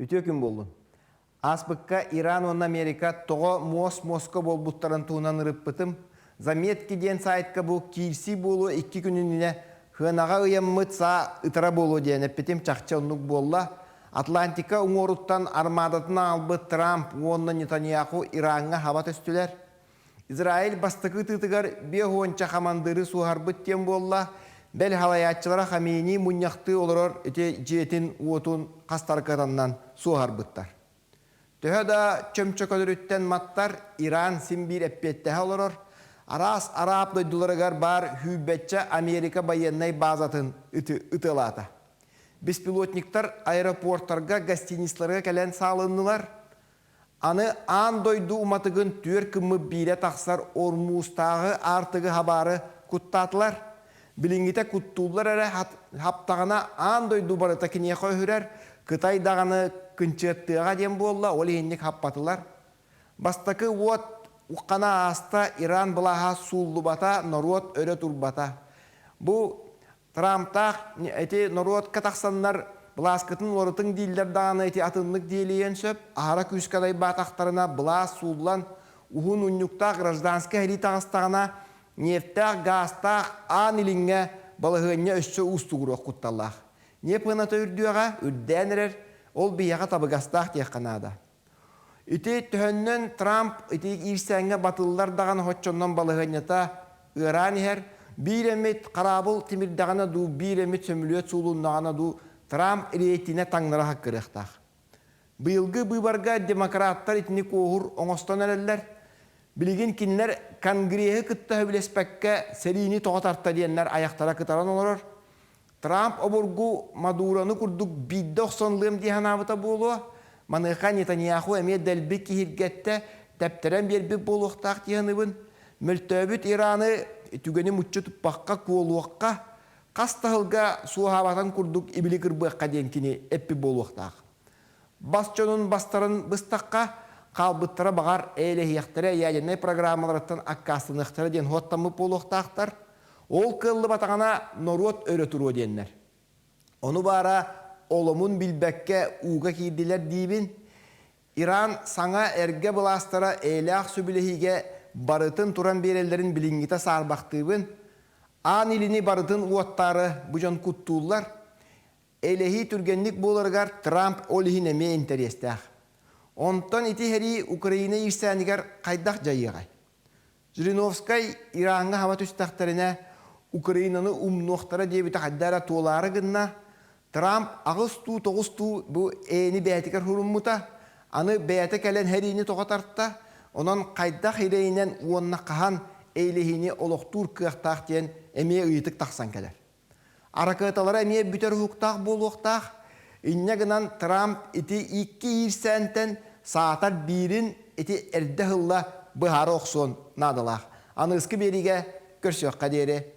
Үтүө күн буоллун. Ааспыкка Иран уонна Америка тоҕо муос-муоска буолбуттарын туһунан ырыппытым. Заметки диэн сайтка бу киирсии буолуо икки күн иннинэ сыанаҕа ыйаммыт саа ытара буолуо диэн эппитим чахчы оннук буолла. Атлантика уҥуоруттан армаадатын аҕалбыт Трамп уонна Нетаньяху Ираҥҥа хаба түстүлэр. Израиль бастакы ытыытыгар биэс уонча хамандыыры суоһарбыт диэн буолла. Бэл халайааччылара Хамини мунньахтыы олорор ити дьиэтин уотун хастаркатаннан суоһарбыттар. Төһө да чөмчөкөлөрүттэн маттар Иран син биир эппиэттэһэ олорор. Араас араап дойдуларыгар баар сүүрбэччэ Америка байыаннай базатын ытыалаата. Беспилотниктар аэропортарга, гостиницаларга кэлэн саалыннылар. Аны аан дойду уматыгын түөр кыммыт биирэ тахсар Ормуустааҕы аартыгы хабаары куттаатылар. Билиҥҥитэ куттууллар эрэ хаптаҕына аан дойду барыта киниэхэ өһүрэр, Кытай даҕаны кынчыаттыаҕа диэн буолла, ол иһинник хаппатылар. Бастакы уот уххана ааста, Иран былааһа сууллубата, норуот өрө турбата. Бу Трамптаах ити норуотка тахсаннар былааскытын уларытыҥ дииллэр даҕаны ити атыннык диэлийиэн сөп. Аһара күүскэ дайбаатахтарына былаас сууллан, уһун унньуктаах гражданскай сэрии таҕыстаҕына, нефтээх, гаастаах Аан Илиҥҥэ балаһыанньа өссө уустугуруох кутталлаах. Ньиэп сыаната үрдүөҕэ, үрдээн эрэр, ол биһиэхэ табыгастаах диэххэ наада. Ити төһөннөн Трамп ити иирсээҥҥэ батыллар даҕаны оччоннон балаһыанньата ыараан иһэр. Биир эмит хараабыл тимирдэҕинэ дуу, биир эмит сөмүлүөт суулуннаҕына дуу Трамп рейтинэ таҥнара хаккырыахтаах. Быйылгы быыбарга демократтар итини куоһур оҥостон эрэллэр. Билигин кинилэр Конгреһы кытта сөбүлэспэккэ сэриини тоҕо тарта диэннэр айахтара кытаран олорор. Трамп обургу Мадуроны курдук биирдэ охсон ылыам дии санаабыта буолуо. Маныаха Нетаньяху эмиэ дэлби киһиргэттэ, тэптэрэн биэрбит буолуохтаах дии саныыбын. Мөлтөөбүт Ираны түгэни муччу туппакка куолуохха, хас да сылга суоһаабатын курдук ибили кырбыахха диэн кини эппит буолуохтаах. Бас дьонун бастарын быстахха, хаалбыттара баҕар эйэлэһиэхтэрэ, ядернай программаларыттан аккаастаныахтара диэн суоттаммыт буолуохтаахтар. Ол кыаллыбатаҕына норуот өрө туруо диэннэр. Ону баара оломун билбэккэ ууга киирдилэр диибин. Иран саҥа эргэ былаастара эйэлээх сөбүлэһиигэ барытын туран биэрэллэрин билиҥҥитэ саарбахтыыбын. Аан Илини барытын уоттаары бу дьон куттууллар. Эйэлэһии түргэнник буоларыгар Трамп ол иһин эмиэ интэриэстээх. Онтон ити сэрии Украина иирсээнигэр хайдах дьайыаҕай? Жириновскай Ираҥҥа хаба түстэхтэринэ Украинаны умнуохтара диэбитэ хайда эрэ туолаары гынна. Трамп аҕыс дуу, тоҕус дуу бу ээни бэйэтигэр суруммута. Аны бэйэтэ кэлэн сэриини тоҕо тарта. Онон хайдах ирэйинэн уонна хаһан эйэлэһиини олохтуур кыахтаах диэн эмиэ ыйытык тахсан кэлэр. Аракыаталара эмиэ бүтэр уһуктаах буолуохтаах. Инньэ гынан Трамп ити икки иирсээнтэн саатар биирин ити эрдэ ыһылла быһаара охсуон наадалаах. Аныгыскы биэриигэ көрсүөххэ диэри.